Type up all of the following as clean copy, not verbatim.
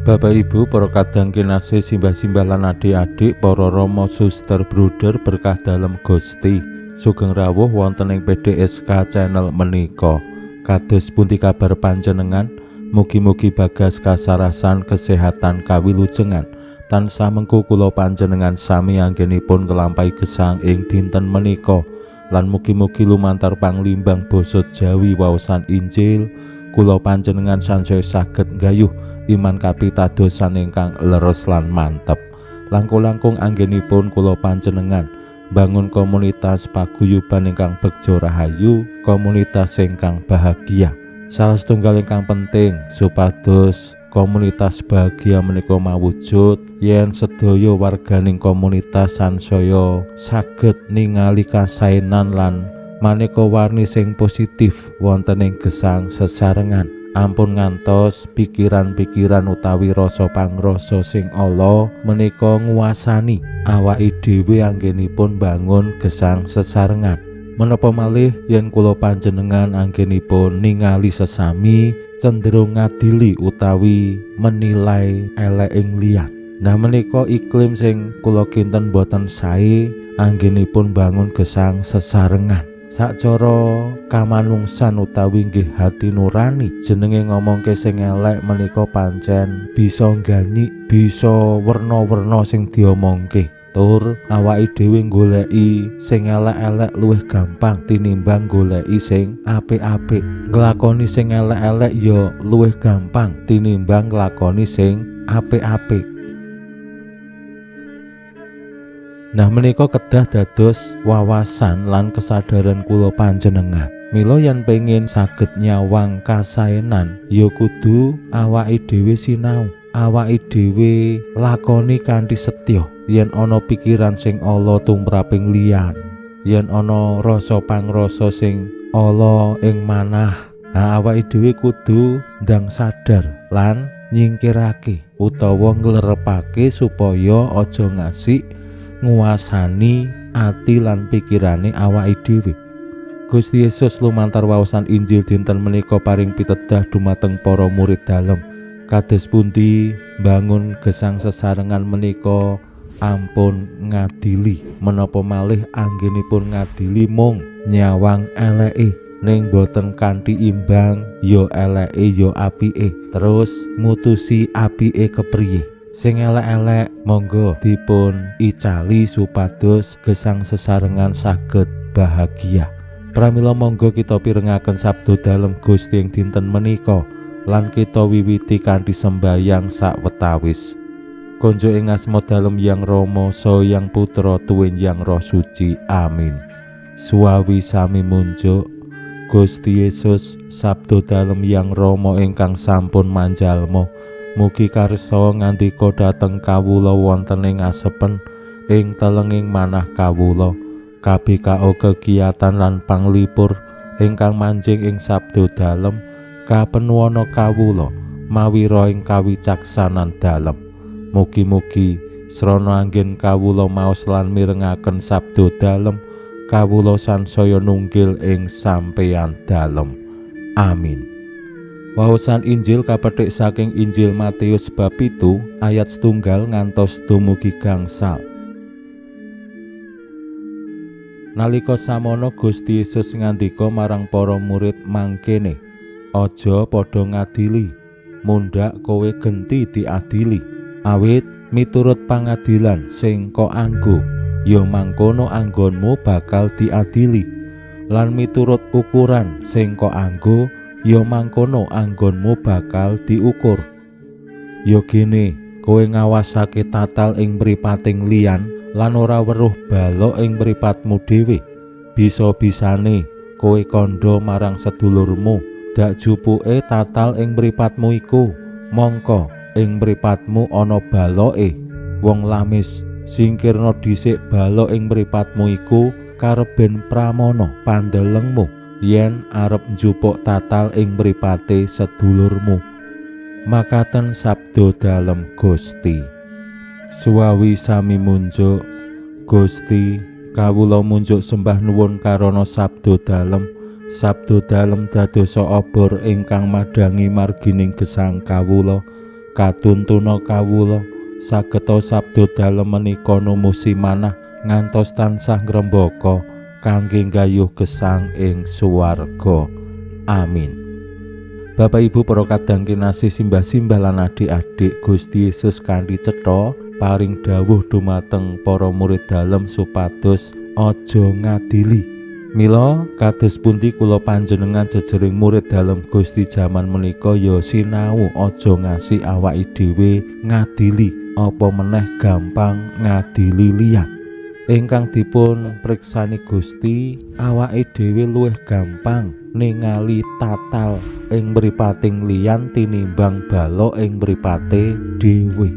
Bapak Ibu, para kadang kinasih, simbah-simbah lan adik-adik, para rama, suster, bruder berkah dalem Gusti. Sugeng rawuh wonten ing PDSK channel menika. Kados pundi kabar panjenengan? Mugi-mugi bagas kasarasan kesehatan kawilujengan. Tansah mengku kula panjenengan sami anggenipun nglampahi gesang ing dinten menika. Lan mugi-mugi lumantar panglimbang basa Jawi waosan Injil kula panjenengan sansaya saged nggayuh iman kapitadosan ingkang leres lan mantep. Langkung-langkung anggenipun kula panjenengan bangun komunitas paguyuban ingkang begja rahayu, komunitas ingkang bahagia. Salah setunggal ingkang penting supados komunitas bahagia menika mawujud yen sedaya warganing komunitas sansaya saged ningali kasaenan lan maneka warni sing positif wonten ing gesang sesarengan. Ampun ngantos pikiran-pikiran utawi rasa pangrasa sing ala menika nguasani awake dhewe anggenipun bangun gesang sesarengan. Menapa malih yen kula panjenengan anggenipun ningali sesami cenderung ngadili utawi menilai elek ing liyan. Nah menika iklim sing kula kinten boten sae anggenipun bangun gesang sesarengan. Sacara kamanungsan utawi nggih hati nurani jenenge ngomongke sing elek menika pancen bisa ngganyik, bisa werna-werna sing diomongke. Tur awake dhewe goleki sing elek-elek luwih gampang tinimbang goleki sing apik-apik. Nglakoni sing elek-elek ya luwih gampang tinimbang nglakoni sing apik-apik. Nah menika kedah dados wawasan lan kesadaran kula panjenengan. Mila yen pengin saged nyawang kasaenan ya kudu awake dhewe sinau, awake dhewe lakoni kanthi setya. Yen ana pikiran sing ala tumraping liyan, yen ana rasa pangrasa sing ala ing manah, nah awake dhewe kudu ndang sadar lan nyingkirake utawa nglerepake supaya aja ngasih nguasani ati lan pikirane awake dhewe. Gusti Yesus lumantar waosan Injil dinten menika paring pitedah dumateng para murid dalem. Kados pundi bangun gesang sesarengan menika ampun ngadili, menapa malih anggenipun ngadili mung nyawang eleke ning boten kanthi imbang ya eleke ya apike, terus mutusi apike kepriye. Sing elek-elek monggo dipun icali supados gesang sesarengan saged bahagia. Pramila monggo kita pirengaken sabda dalem Gusti ing dinten menika lan kita wiwiti kanthi sembayang sawetawis. Konjo ing asma dalem Yang Rama saha Yang Putra tuwin Yang Roh Suci. Amin. Suwawi sami munjuk Gusti Yesus sabda dalem Yang Rama ingkang sampun manjalma. Mugi karsa ngandika dhateng kawula wonten ing asepen ing telenging manah kawula. KBKO kegiatan lan panglipur ingkang manjing ing sabda dalem kapenuwana kawula mawira ing kawicaksanan dalem. Mugi-mugi srana anggen kawula maos lan mirengaken sabda dalem kawula sansaya nunggil ing sampeyan dalem. Amin. Waosan Injil kapetik saking Injil Matius bab 7 ayat 1 ngantos dumugi gangsal. Nalika samono Gusti Yesus ngandika marang para murid mangkene, aja padha ngadili, mundhak kowe genti diadili. Awit miturut pangadilan sing kok anggo, ya mangkono anggonmu bakal diadili. Lan miturut ukuran sing kok anggo, ya mangkono anggonmu bakal diukur. Ya gene, kowe ngawasake tatal ing mripating liyan lan ora weruh balok ing mripatmu dhewe. Bisa-bisane kowe kandha marang sedulurmu, dak jupuke tatal ing mripatmu iku, mongko ing mripatmu ana baloke. Wong lamis Singkirna dhisik balok ing mripatmu iku kareben pramana pandelengmu yen arep njupuk tatal ing mripate sedulurmu. Makaten sabda dalem Gusti. Suwawi sami munjuk Gusti, kawula munjuk sembah nuwun karana sabda dalem. Sabda dalem dadosa obor ingkang madhangi margining gesang kawula, katuntuna kawula sageta sabda dalem menika numusi manah ngantos tansah ngrembaka kangge nggayuh gesang ing swarga. Amin. Bapak Ibu para kadang kinasih, simbah-simbah lan adik-adik, Gusti Yesus kanthi cetha paring dawuh dumateng para murid dalem supados aja ngadili. Mila kados pundi kula panjenengan jejering murid dalem Gusti jaman menika ya sinau aja ngasih awake dhewe ngadili, apa meneh gampang ngadili liyan. Ingkang dipun priksani Gusti, awake dhewe luwih gampang ningali tatal ing mripating liyan tinimbang balok ing mripate dhewe.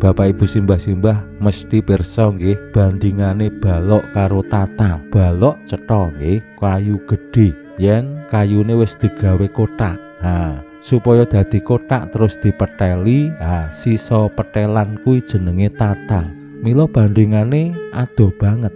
Bapak Ibu simbah-simbah mesti pirsa nggih bandingane balok karo tatal. Balok cetha nggih, kayu gedhe. Yen kayune wis digawe kothak. Ha, supaya dadi kothak terus dipeteli, ha sisa petelan kuwi jenenge tatal. Mila bandingane adoh banget.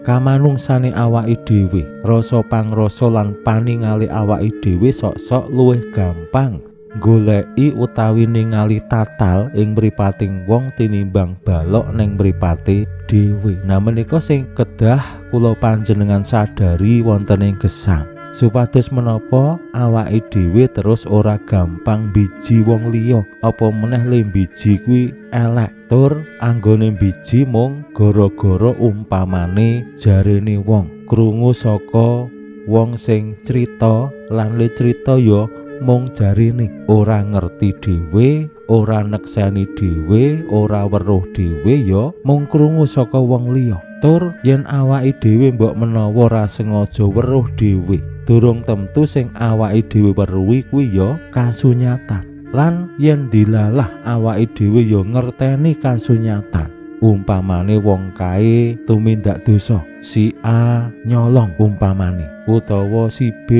Kamanungsane awake dhewe, rasa pangrasa lan paningali awake dhewe sok-sok luwih gampang goleki utawi ningali tatal ing mripating wong tinimbang balok ning mripate dhewe. Nah menika sing kedah kula panjenengan sadari wonten ing gesang, supados menapa awake dhewe terus ora gampang biji wong liya, apa meneh le biji kuwi elek tur anggone biji mung gara-gara umpamane jarene wong, krungu saka wong sing crita lan le crita ya mung jarene, ora ngerti dhewe, ora nekseni dhewe, ora weruh dhewe ya mung krungu saka wong liya. Tur yen awake dhewe mbok menawa ora sengaja weruh dhewe, durung tentu sing awake dhewe weruhi kuwi ya kasunyatan. Lan yen dilalah awake dhewe ya ngerteni kasunyatan. Umpamane wong kae tumindak dosa, si A nyolong umpamane, utawa si B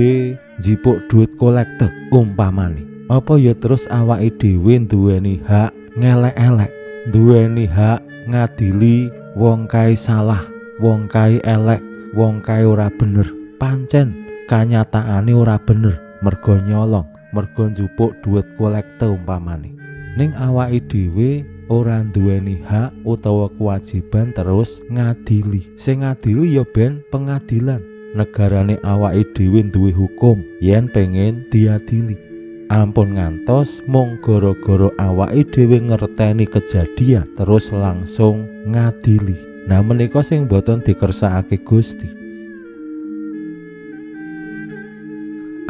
njipuk duit kolekte umpamane. Apa ya terus awake dhewe duweni hak ngelek-elek, duweni hak ngadili wong kae salah, wong kae elek, wong kae ora bener. Pancen kanyataane ora bener mergo nyolong, mergo njupuk duit kolekte umpamane. Ning awake dhewe ora duweni hak utawa kewajiban terus ngadili. Sing ngadili ya ben pengadilan. Negarane awake dhewe duwe hukum yen pengen diadili. Ampun ngantos mung gara-gara awake dhewe ngerteni kejadian terus langsung ngadili. Nah menika sing boten dikersakake Gusti.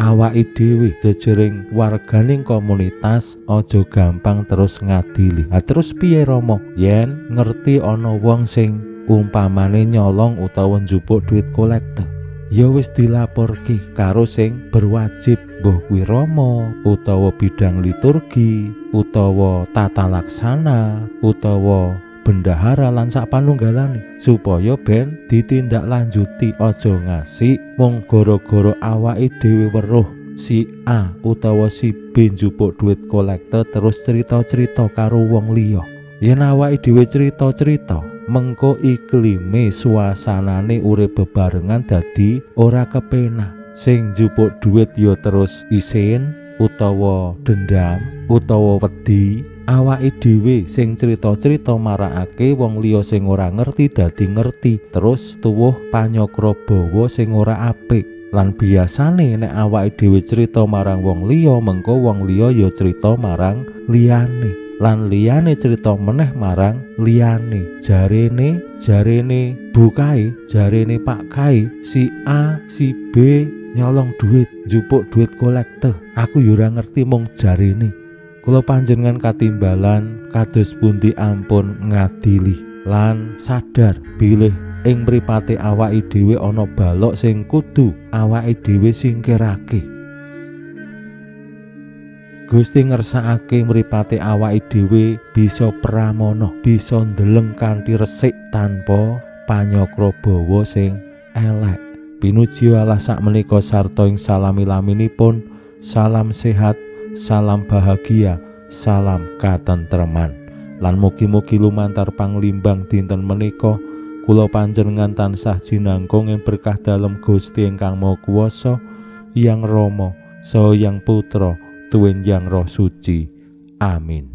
Awake dhewe jejering warganing komunitas aja gampang terus ngadili. Ha terus piye Rama? Yen ngerti ana wong sing umpamane nyolong utawa njupuk duit kolekte, ya wis dilaporke karo sing berwajib, mbuh kuwi Rama utawa bidang liturgi utawa tata laksana utawa bendahara lan sak panunggalane, supaya ben ditindaklanjuti. Aja ngasih mung gara-gara awake dhewe weruh si A utawa si B njupuk duit kolekte terus cerita-cerita karo wong liya. Yen awake dhewe cerita-cerita, mengko iklime suasanane urip bebarengan dadi ora kepenak. Sing njupuk duit ya terus isin utawa dendam utawa wedi. Awake dhewe sing cerita-cerita marakake wong liya sing ora ngerti dadi ngerti, terus tuwuh panyokra bawa sing ora apik. Lan biasane nek awake dhewe cerita marang wong liya, mengko wong liya ya cerita marang liyane, lan liyane cerita meneh marang liyane. Jarene, jarene bukae, jarene pak kae, si A, si B nyolong duit, njupuk duit kolekte. Aku ya ora ngerti mung jarene. Kula panjenengan katimbalan kados pundi ampun ngadili lan sadar bilih ing mripate awake dhewe ana balok sing kudu awake dhewe singkirake. Gusti ngersakake mripate awake dhewe bisa pramana, bisa ndeleng kanthi resik tanpa panyokra bawa sing elek. Pinuji Allah sakmenika sarta ing salami-laminipun, salam sehat, salam bahagia, salam katentreman. Lan mugi-mugi lumantar panglimbang dinten menika kula panjenengan tansah jinangkung ing berkah dalem Gusti ingkang Maha Kuwasa, Yang Rama, saha Yang Putra, tuwin Yang Roh Suci. Amin.